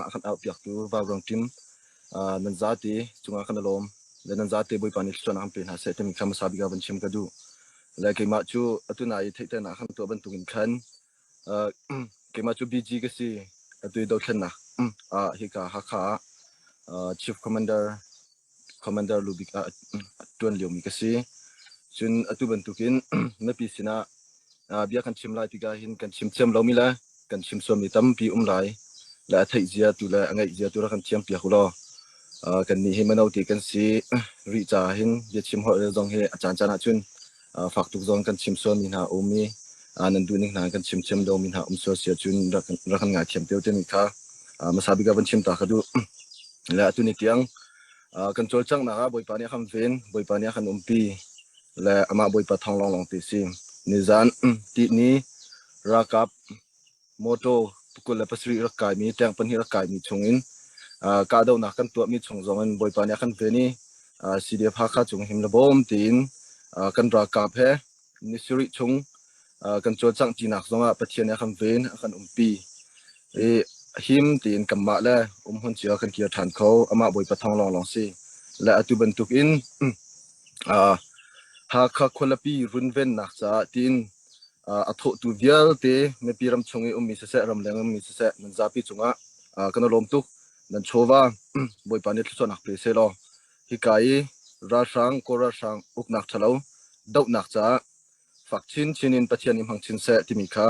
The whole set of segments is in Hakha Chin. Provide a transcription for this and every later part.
A kan auhpiaktu Vauruang team nan zate cungah kan i lawm. Le nan zate Bawipa nih thluachuahnak kan pe hna seh timi kha hmasa bik ah van chim ka duh. Le keimah cu atu na i theihternak kan tuah bantukin khan keimah cu BG ka si. Atu i dothlennak ah hika Hakha ah Chief Commander Commander lubik ah a ṭuan liomi ka si. Cun atu bantukin mipi sinah bia kan chim lai tikah hin kan chim thiam lomi le kan chim sualmi tampi um lai le a theih zia tu le a ngeih zia tu rak kan thiam piak u law kannih hi mino te kan si rih caah hin biachim holh zong hi a caan caan ahcun fak tuk zong kan chim sualmi hna um i nan duhning hna kan chim thiam lomi hna um sual si ahcun rak kan ngaithiam te timi kha hmasa bik ah van chim ta ka duh. Le atu ni tiang kan cawlcanghnak ah Bawipa nih a kan ven, Bawipa nih a kan umpi le amah Bawipa thawng lawnglawng ti si. Nizan tihni ralkap mawṭaw 27 rak kaimi, ṭeng pahnih rak kaimi chungin kahdohnak kan tuahmi chung zongin Bawipa nih a kan ven i CDF Hakha cung him le bawm tiin kan ralkap he ni sarih chung kan cawlcangh ṭinak zongah Pathian nih a kan ven, a kan umpi. I him tiin kanmah le umhmun cio kan kir ṭhan kho. Amah Bawipa thawng lawnglawng si. Le atu bantukin Hakha khualipi runvennak caah tiin a thawhtu vialte mipi ram chung i ummi siseh, ramleng ummi siseh, nan zapi cungah kan i lawm tuk. Nan chawva Bawipa nih thluachuahnak pe seh law hika i ralhrang Kawl ralhrang uknak ṭhalo dohnak caah fak chinchin in Pathian nih hmang chin seh timi kha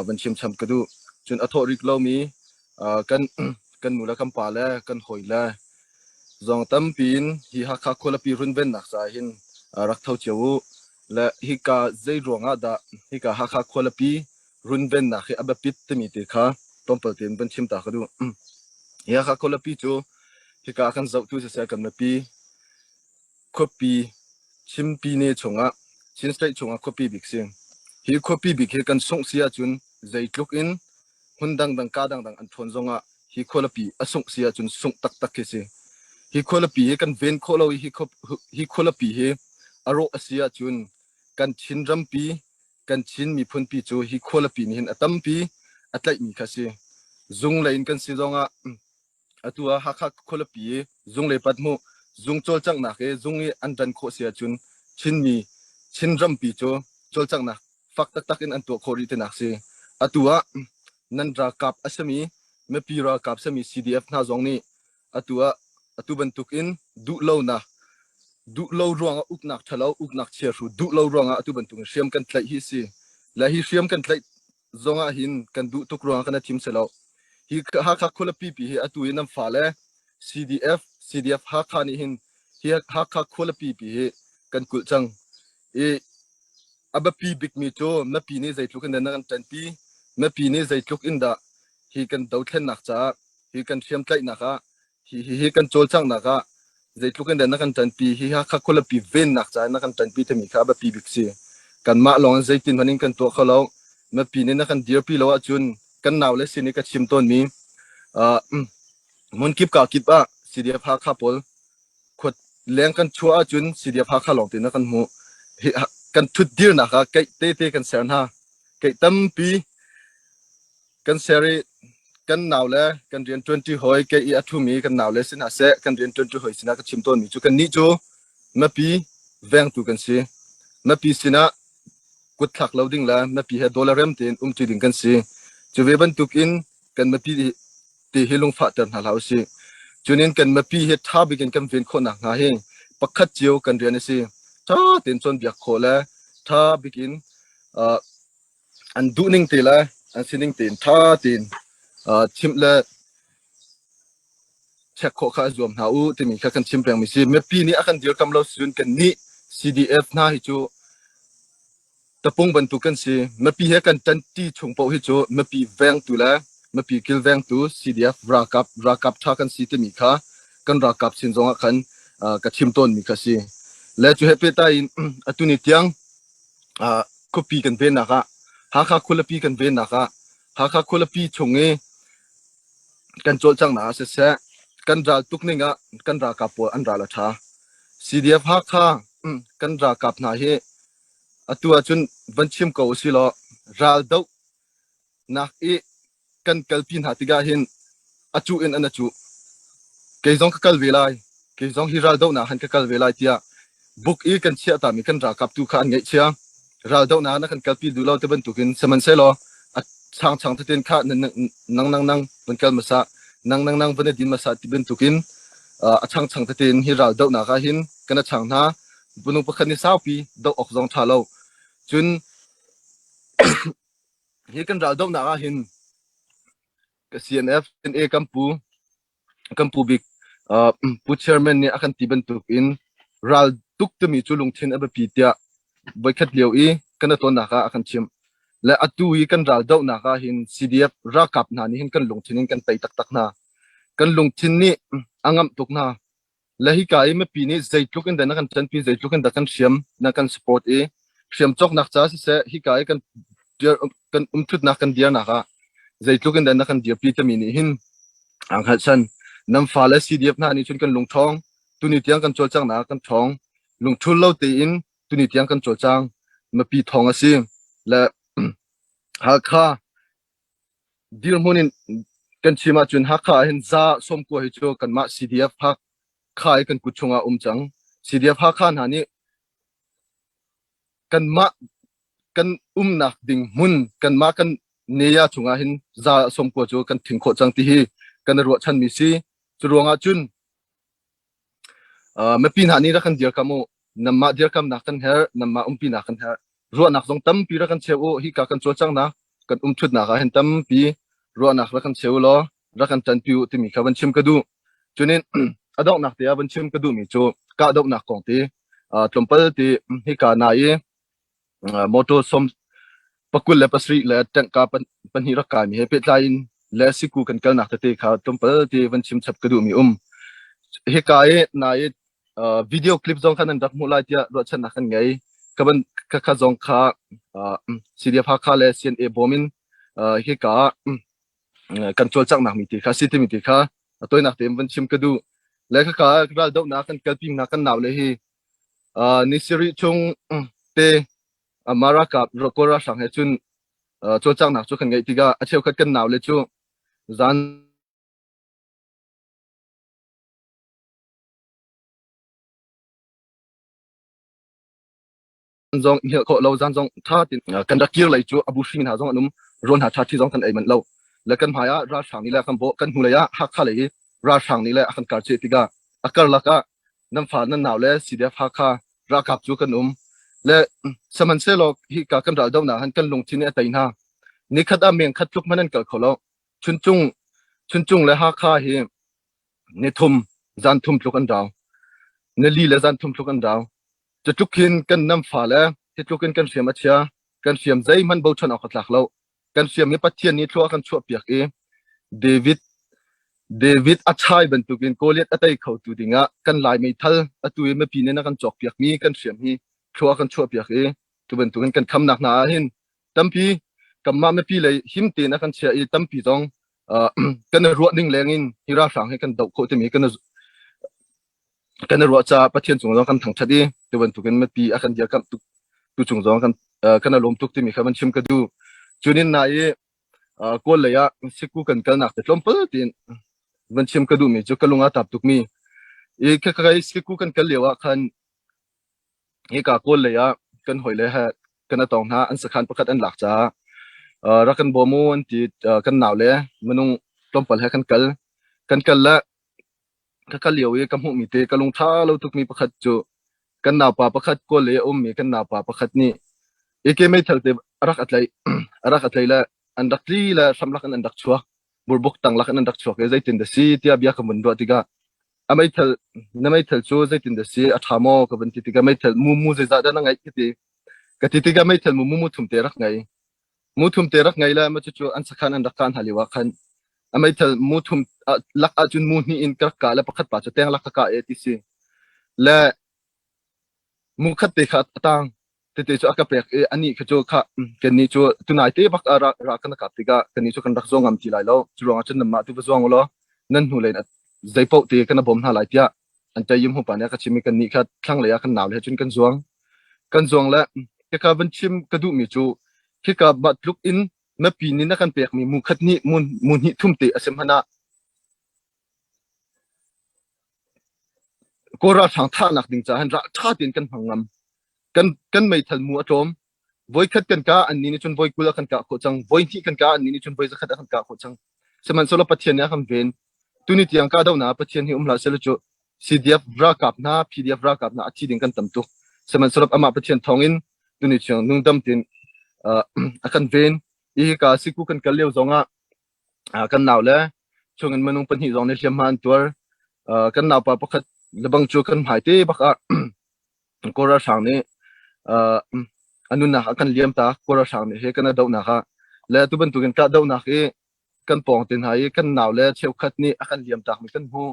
van chim cham ka duh. Cun a thawh rik lomi kan kan nu le kan pa le kan hawi le zong tampi in hi Hakha khualipi runvennak caah hin rak tho cio u. Le hika zei ruangah dah hika Hakha khualipi runvennak hi a biapit timi te kha tlawmpal tein van chim ta ka duh. Hi Hakha khualipi cu hika kan zohtu siseh kan mipi khuapi Chimpi ne chungah Chin State chungah khuapi bik si. Hi khuapi bik hi kan sungh si ahcun zeitluk in hmun dangdang ka dangdang an ṭhawn zongah hi khualipi a sungh si ahcun sungh taktak khi si. Hi khualipi hi kan ven khawh lo i hi khualipi hi a rawh a si ahcun kan Chin rampi kan Chin miphunpi cu hi khualipi nih hin a tampi a tlaihmi kha si. Zung lei in kan si zongah atu ah Hakha khualipi i zung le pat hmuh zung cawlcanghnak i zung i an ran khawh si ahcun Chinmi Chin rampi cu cawlcanghnak fak taktak in an tuah khawh rih tinak si. Atu ah nan ralkap a simi mipi ralkap simi CDF hna zong nih atu ah atu bantuk in duhlonak duhlo ruangah uknak ṭhalo uknak chiahru duhlo ruangah atu bantuk in hriam kan tlaih hi si. Le hi hriam kan tlaih zongah hin kan duh tuk ruangah kan i thim si lo. Hi Hakha khualipi pi hi atu i nan fale CDF CDF Hakha nih hin hi Hakha khualipi pi hi kan kulh cang. I a biapi bikmi cu mipi nih zeitluk in dah nan kan ṭanpi, mipi nih zeitluk in dah hi kan dothlennak caah hi kan hriamtlaihnak ah hi hi hi kan cawlcanghnak ah zeitluk in dah na kan ṭanpi hi Hakha khualipi vennak caah na kan ṭanpi timi kha a biapi bik si. Kanmah lawng in zeitin hmanh in kan tuah kho lo. Mipi nih na kan dirpi lo ahcun kan naule sin i ka chim tawnmi uh, hmun kip ka kip ah CDF Hakha pawl khuat leng kan chuah ahcun CDF Hakha lawng te na kan hmuh. Hi, kan thut dirnak ah keih te te kan ser hna. Keih tampi kan ser i kan nau le kan rian ṭuanṭi hawi kei i a ṭhumi kan nau le sin hna seh kan rian ṭuanṭi hawi sinah ka chim tawnmi cu kannih cu mipi vengtu kan si. Mipi sinah kut thlak lo ding le mipi he daw le rem tein umṭi ding kan si. Cu ve bantukin kan mipi ti hi lungfahter hna hlah usih. Cunin kan mipi hi ṭha bik in kan ven khawh nakhnga hi pakhat cio kan rian a si. Ṭha tein cawnpiak khawh le ṭha bik in uh, an duhning te le an sining tein ṭha tein chimh le check khawh kha zuam hna u timi kha kan chim pengmi si. Mipi nih a kan dirkam lo cun kan nih CDF hna hi cu tapung bantuk kan si. Mipi he kan ṭanṭi chung paoh hi cu mipi vengtu le mipi kilvengtu CDF ralkap ralkap ṭha kan si timi kha kan ralkap sin zongah khan ka chim tawnmi kha si. Le cu he pehtlai in atu ni tiang khuapi kan vennak ah Hakha khualipi kan vennak ah Hakha khualipi chung i kan cawlcanghnak ah siseh kan ral tuk ning ah kan ralkap pawl an ral a ṭha. CDF Hakha kan ralkap hna hi atu ahcun van chim ko usih law ral doh nak i kan kalpi hna tikah hin A cuh in an a cuh. Kei zong ka kal ve lai. Kei zong hi raldohnak han ka kal ve lai tiah buk i kan chiah tami kan ralkap tu kha an ngaihchia. Raldohnak na kan kalpi duh lo ti bantukin sihmanhsehlaw a changchang tein kha nang nang nang van kal hmasa nang nang nang van i din hmasa ti bantukin a changchang tein hi raldohnak ah hin kan a chang hna. Minung pakhat nih saupi doh awk zong ṭha lo. Cun hi kan raldohnak ah hin ka CNF NA kan pu kan pu bik pu chairman nih a kan ti bantuk in ral tuk timi cu lungthin a biapi tiah voikhat lio i kan a tawnnak ah a kan chimh. Le atu i kan ral dohnak ah hin CDF ralkap hna nih hin kan lungthin in kan tei taktak hna. Kan lungthin nih a ngamh tuk hna. Le hika i mipi nih zeitluk in dah na kan ṭanpi, zeitluk in dah kan hriam, na kan support i hriam cawknak ca siseh hika i kan dir, kan umthutnak kan dirnak ah zeitluk in dah na kan dirpi timi nih hin aa hngalhchan. Nan fale CDF hna nih cun kan lungṭhawng, tuni tiang kan cawlcanghnak kan ṭhawng, lungṭhul lo tein tuni tiang kan cawlcang. Mipi thawng a si. Le Halkha Dirhmun in kan chim ahcun Hakha ah hin za 90 hi cu kanmah CDF Hakha i kan kut chungah um cang. CDF Hakha hna nih kanmah kan umnak ding hmun kanmah kan neya chungah hin za 90 cu kan thing khawh cang ti hi kan i ruahchanmi si. Cu ruangah cun Mipi hna nih rak kan dirkam u. Nanmah dirkamnak kan herh, nanmah umpinak kan herh. Ruahnak zong tampi rak kan cheu u. Hika kan cawlcanghnak, kan umṭhutnak ah hin tampi ruahnak rak kan cheu u law rak kan ṭanpi u timi kha van chim ka duh. Cunin a donghnak te ah van chim ka duhmi cu kahdohnak kong ti tlawmpal ti hika na i motor som pakul le pasarih le tangka pahnih rak kaimi he pehtlai in le siku kan kalnak tete kha tlawmpal te van chim chap ka duhmi um. Hika i na i video clip zong kha nan rak hmuh lai tiah ruahchannak kan ngei. Ka ban ka kha zong kha CDF Hakha le CNA bawm in hika kan cawlcanghnak mi te kha si timi te kha a toinak tein van chim ka duh. Le khaka ral dohnak kan kalpi hna kan nau le hi Ni sarih chung te Mara kap Kawl ralhrang he cun cawlcanghnak cu kan ngeih tikah a cheukhat kan naule cu zan zong hngilh khawh lo zan zong ṭha tin kan rak kir lei cu a bu hring hna zong an um rawl hna ṭha thi zong kan ei manh lo le kan hmai ah ralhrang nih le kan bawh kan hnulei ah Hakha lei i ralhrang nih le a kan karceh tikah a karlak ah nan fa nan nau le CDF Hakha ralkap cu kan um le sihmanhsehlaw hika kan ral dohnak han kan lungthin nih a tei hna nikhat ah meng khat tluk hmanh an kal kho lo chuncung chuncung le Hakha hi ni thum zan thum tluk an rau ni li le zan thum tluk an rau cu tluk hin kan nam fa le hi tluk in kan hriam a chia kan hriam zeihmanh bochan awk a tlak lo kan hriam hi Pathian nih thlua kan chuahpiak i David David a chai bantukin Goliath a tei khotu dingah kan Lai meithal atu i mipi nih na kan cawkpiakmi kan hriam hi thlua kan chuahpiak i tu bantukin kan khamnak hna ah hin tampi kanmah mipi lei him tein a kan chiah i tampi zong kan i ruah ning leng in hi ralhrang hi kan doh khawh timi kan kan i ruah caah Pathian cung zong kan thangṭhat i tu bantukin mipi a kan dirkamh tuk tu cung zong kan kan i lawm tuk timi kha van chim ka duh. Cunin na i Kawl lei ah siku kan kalnak te tlawmpal tiin van chim ka duhmi cu ka lung a tap tukmi i ka kai siku kan kal lio ah khan hika Kawl lei ah kan hawile he kan atong hna an sakhan pakhat an lak caah rak kan bawm u an ti kan nau le minung tlawmpal he kan kal kan kal le Ka kal lio i ka hmuhmi te ka lungṭha lo tukmi pakhat cu kan naupa pakhat Kawl i a ummi kan naupa pakhat nih AK meithal te a rak a tlaih. A rak a tlaih le an rak tli le hramlak in an rak chuak. Burbuk tanglak in an rak chuak i zeitin dah si tiah bia ka vun ruah tikah a meithal na meithal cu zeitin dah si a ṭha maw ka vun ti tikah meithal mu mu zeizah dah na ngeih ka ti. Ka ti tikah meithal mu mu mu thum te rak ngei. Mu thum te rak ngei le ma cucu an sakhan an rak kah hna lio ah khan a meithal mu thum lak ahcun mu hnih in ka rak kah le pakhat pa cu teng lak ka kah e ti si. Le mu khat te kha a tang tete cu a ka pek i anih kha cu kha kannih cu tunai te bak ah ra, ra kan kap tikah kannih cu kan rak zuang ngam ti lai lo. Cu ruangah cun nanmah tu va zuang u law nan hnu lei in zeipaoh te kan bawm hna lai tiah an tayim hu pa nih a ka chim i kannih kha thlanglei ah kan nau le cun kan zuang. Kan zuang le hika van chim ka duhmi cu hika mah tluk in mipi nih na kan pekmi mu khat hnih mu, mu hnih thum te a si hmanh ah. Kawl ralhrang thahnak ding caah hin ṭha tein kan hmang ngam. Kan meithal mu a tlawm. Voikhat kan kah annih nih cun voi 20 a kan kah khawh cang. Voi hnih kan kah annih nih cun voi 100 a kan kah khawh cang. Sihmanhsehlaw Pathian nih a kan ven. Tuni tiang kahdohnak ah Pathian hi um hlah sehlaw cu CDF ralkap hna, PDF ralkap hna a thi ding kan tam tuk. Sihmanhsehlaw amah Pathian thawngin tuni tiang nungdam tein a kan ven. Hi ka siku kan kal lio zongah kan nau le chungin minung pahnih zong nih hliamhma an tuar. Kan naupa pakhat lebang cu kan hmai te bak ah Kawl ralhrang nih a nunnak a kan liam tak. Kawl ralhrang nih he kan i dohnak ah le atu bantukin kahdohnak i kan pawng te hna i kan nau le cheukhat nih a kan liam takmi kan hmu.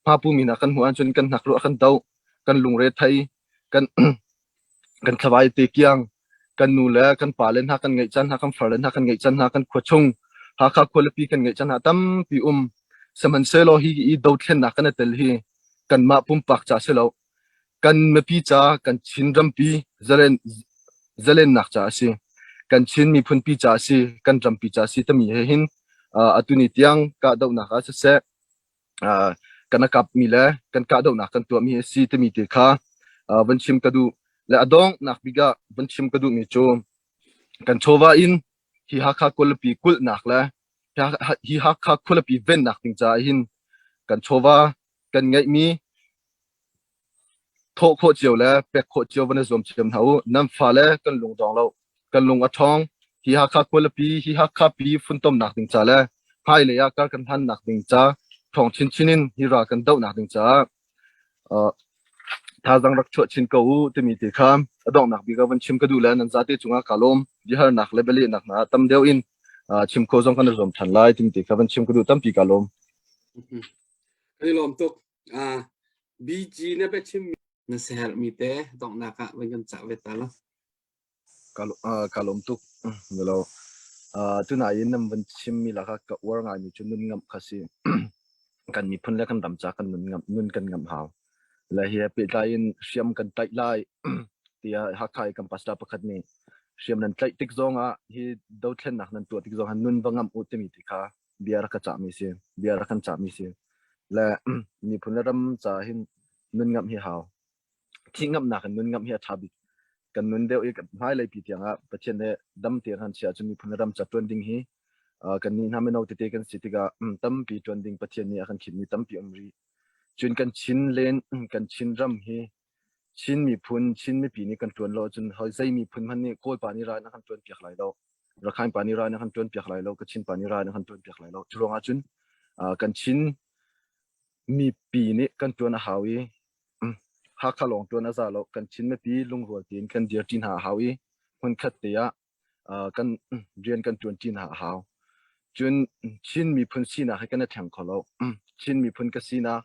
Hmapu mi hna kan hmuh ahcun kan hnakruh a kan doh, kan lungre thei, kan kan thlavai te kiang, kan nu le kan pa le hna kan ngeih caan hna, kan far le hna kan ngeih caan hna, kan khua chung Hakha khualipi kan ngeih caan hna tampi um. Sihmanhsehlaw hi i dothlennak kan i tel hi kanmah pumpak ca si lo. Kan mipi ca, kan Chin rampi zalen zalennak ca a si. Kan Chin miphunpi ca a si, kan rampi ca a si timi he hin atu ni tiang kahdohnak ah siseh, kan a kapmi le kan kahdohnak kan tuahmi a si timi te kha van chim ka duh. Le a donghnak bik ah van chim ka duhmi cu kan chawva in hi Hakha khualipi kulhnak le hi Hakha khualipi vennak ding caah hin kan chawva kan ngeihmi Thawh khawh cio le pek khawh cio van i zuam cio hna u. Nan fale kan lung dong lo. Kan lung a ṭhawng. Hi Hakha khualipi, hi Hakha pi funtomnak ding ca le hmailei ah kar kan hlannak ding ca ṭhawng chinchin in hi ral kan dohnak ding caah thazaang rak chuah chin ko u timi te kha a donghnak bik ah van chim ka duh le nan zate cungah kaa lawm. Biahalnak le bialehnak hna tam deuh in chim kho zong kan i zuam ṭhan lai timi te kha van chim ka duh tampi kaa lawm. Kan i lawm tuk. BG na biachim na siaherhmi te donghnak ah van kan cah ve ta la. Ka lawm tuk. Nilo. Tunain nan van chimmi lakah ka uar ngaimi cu nun ngamh kha si. Kan miphun le kan ram ca kan nun ngamh, nun kan ngamh hau. Le hi he pehtlai in hriam kan tlaih lai tiah Hakha i kan pastor pakhat nih hriam nan tlaih tik zong ah hi dothlennak nan tuah tik zong ah nun va ngamh u timi ti kha bia rak ka cahmi si bia rak kan cahmi si le miphun le ram ca hin nun ngamh hi hau thih ngamhnak in nun ngamh hi a ṭha bik kan nun deuh i hmailei pi tiang ah Pathian he dam tein han chia cun miphun le ram ca ṭuan ding hi kan nih hna mino tete kan si tikah tampi ṭuan ding Pathian nih a kan khinmi tampi um rih cun kan Chin len kan Chin ram hi Chin miphun Chin mipi nih kan ṭuan lo ahcun zei miphun hmanh nih Kawl pa nih ra in a kan ṭuan piak lai lo Rakhine pa nih ra in a kan ṭuan piak lai lo, Kachin pa nih ra in a kan ṭuan piak lai lo. Cu ruangah cun kan Chin mipi nih kan ṭuan a hau i Hakha lawng ṭuan a za lo. Kan Chin mipi lungrual tein kan dirṭi hna a hau i hmunkhat te ah kan rian kan ṭuanṭi hna a hau. Cun Chin miphun sinak hi kan i thleng kho lo. Chin miphun ka sinak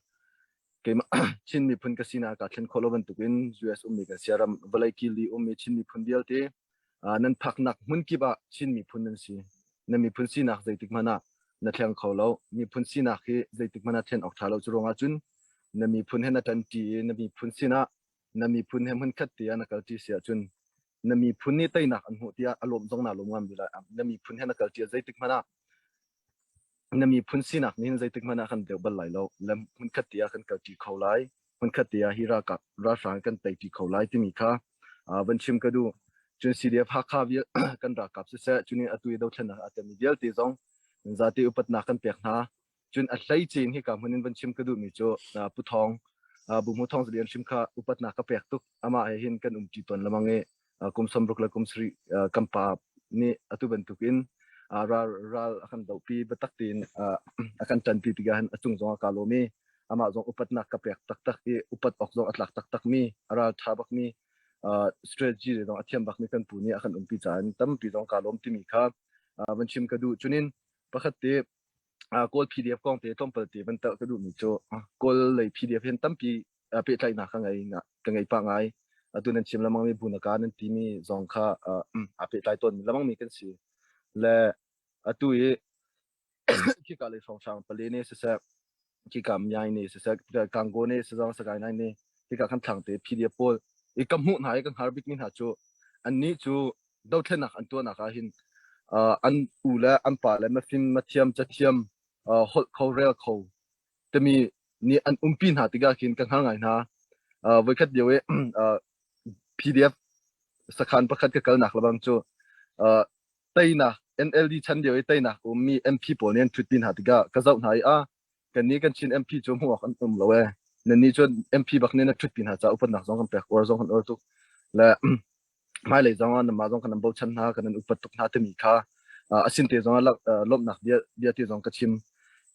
keimah Chin miphun ka sinak kaa thlen khawh lo bantukin US ummi kan siaram vawlei kili ummi Chin miphun vialte Nan phaknak hmun kip ah Chin miphun nan si. Na miphun sinak zeitik hmanh ah na thleng kho lo. Miphun sinak hi zeitik hmanh ah thlen awk ṭha lo. Cu ruangah cun na miphun he na ṭanṭi i na miphun sinah na miphun he hmunkhat te ah na kalṭi si ahcun na miphun nih teinak an hmuh tiah a lawm zong naa lawm ngam lai. Na miphun he na kalṭi ah zeitik hmanh ah na miphun sinak nih hin zeitik hmanh ah kan deuh bal lai lo. Le hmunkhat te ah kan kalṭi kho lai. Hmunkhat te ah hi ralkap ralhrang kan teiṭi kho lai timi kha van chim ka duh. Cun CDF Hakha vial kan ralkap siseh, cun atu i dothlennak a telmi vialte zong zate upatnak kan pek hna. Cun a hleice in hika hmun in van chim ka duhmi cu Pu Thawng, Buhmu Thawng Zalian hrim kha upatnak ka pek tuk. Amah he hin kan umṭi tawn lemang i kum 60 le kum 70 kan pa nih atu bantukin ral ral a kan dohpi biatak tein a kan ṭanpi tikah hin a cung zong ah kaa lawm i amah zong upatnak ka pek taktak i upat awk zong a tlak taktakmi a ral ṭha bakmi strategy le zong a thiam bakmi kan pu nih a kan umpi caah tampi zong kaa lawm timi kha van chim ka duh. Cunin pakhat te Kawl PDF kong te tlawmpal te van telh ka duhmi cu Kawl lei PDF hin tampi pehtlaihnak ka ngei ka ngei pah ngai. Atu nan chim lengmangmi Bunaka nan timi zong kha aa pehtlai tawnmi lengmangmi kan si. Le atu i khika lei hrawnghrang pale nih siseh, khika Myai nih siseh, Kangaw nih siseh, Sagaing nih hika kan thlang te PDF pawl i ka hmuh hna i ka hngar bikmi hna cu annih cu dothlennak an tuahnak ah hin an u le an pa le mafim mathiam cathiam holh kho rel kho timi nih an umpi hna tikah khin ka hngal ngai hna. Voikhat lio i PDF sakhan pakhat ka kalnak lebang cu teinak NLD chan lio i teinak ummi MP pawl nih an ṭhutpi hna tikah ka zoh hna i a kannih kan Chin MP cu hmuh awk an um lo ee. Nannih cu MP bak nih na ṭhutpi hna caah upatnak zong kan pek uar zong kan uar tuk. Le hmailei zong ah nanmah zong kan nan bochan hna kan nan upat tuk hna timi kha asin te zong ah lawmhnak bia bia te zong ka chim.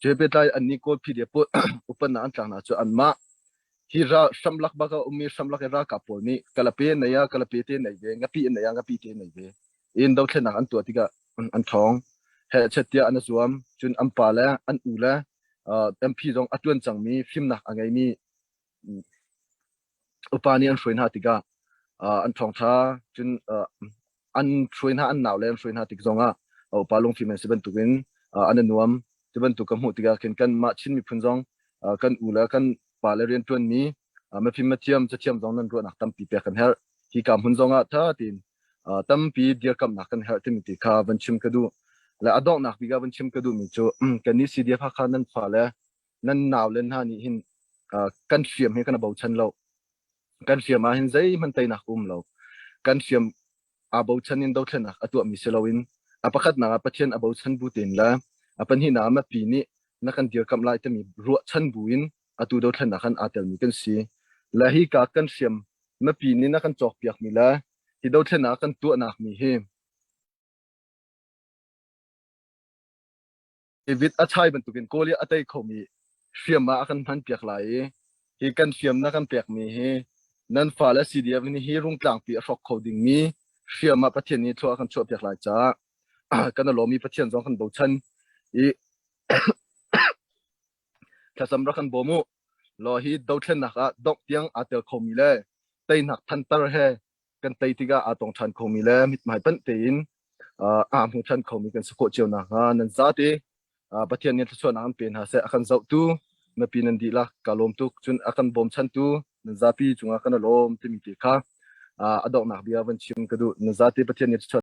Cu he pehtlai annih Kawl PDF pawl upatnak an tlak hna cu anmah hi ra hramlak bak a ummi hramlak i ralkap pawl nih kalape nei ah kalape te nei ve ngapi nei ah ngapi te nei ve in dothlennak an tuah tikah an ṭhawng hehchet tiah an i zuam cun an pa le an u le MP zong a ṭuan cangmi fimnak a ngeimi upa nih an hruai hna tikah an ṭhawngṭha cun an hruai hna an nau le an hruai hna tik zongah upa lungfim an si bantukin an i nuam ti bantuk ka hmuh tikah khin kanmah Chin miphun zong kan u le kan pa le rianṭuanmi mafim mathiam cathiam zong nan ruahnak tampi pek kan herh hi ka hmun zongah ṭha tein tampi dirkamhnak kan herh timi ti kha van chim ka duh. Le a donghnak bik ah van chim ka duhmi cu kannih CDF Hakha nan fa le nan nau le hna nih hin kan hriam hi kan i bochan lo. Kan hriam ah hin zeihmanh teinak um lo. Kan hriam aa bochan in dothlennak a tuahmi si loin a pakhatnak ah Pathian a bochan bu tein le a pahnihnak ah mipi nih na kan dirkamh lai timi ruahchan bu in atu dothlennak han aa telmi kan si. Le hi ka kan hriam mipi nih na kan cawkpiakmi le hi dothlennak kan tuahnak mi hi David a chai bantukin Kawl i a tei khomi hriam ah a kan hmanpiak lai i hi kan hriam na kan pekmi hi nan fale CDF nih hi rungtlangpi a hrawk kho dingmi hriam ah Pathian nih thlua a kan chuahpiak lai caah kan i lawm i Pathian zong kan bochan i thlacam rak kan bawm u law hi dothlennak ah dongh tiang aa tel khomi le teinak thantar he kan tei tikah aa tong ṭhan khomi le mithmai panh tein aa hmu ṭhan khomi kan si khawh cio nakhnga nan zate Pathian nih thluachuahnak an pe hna seh. A kan zohtu mipi nan dihlak ka lawm tuk. Cun a kan bawmchantu nan zapi cungah kan i lawm timi te kha a donghnak bia van chim ka duh. Nan zate Pathian nih thluachuah.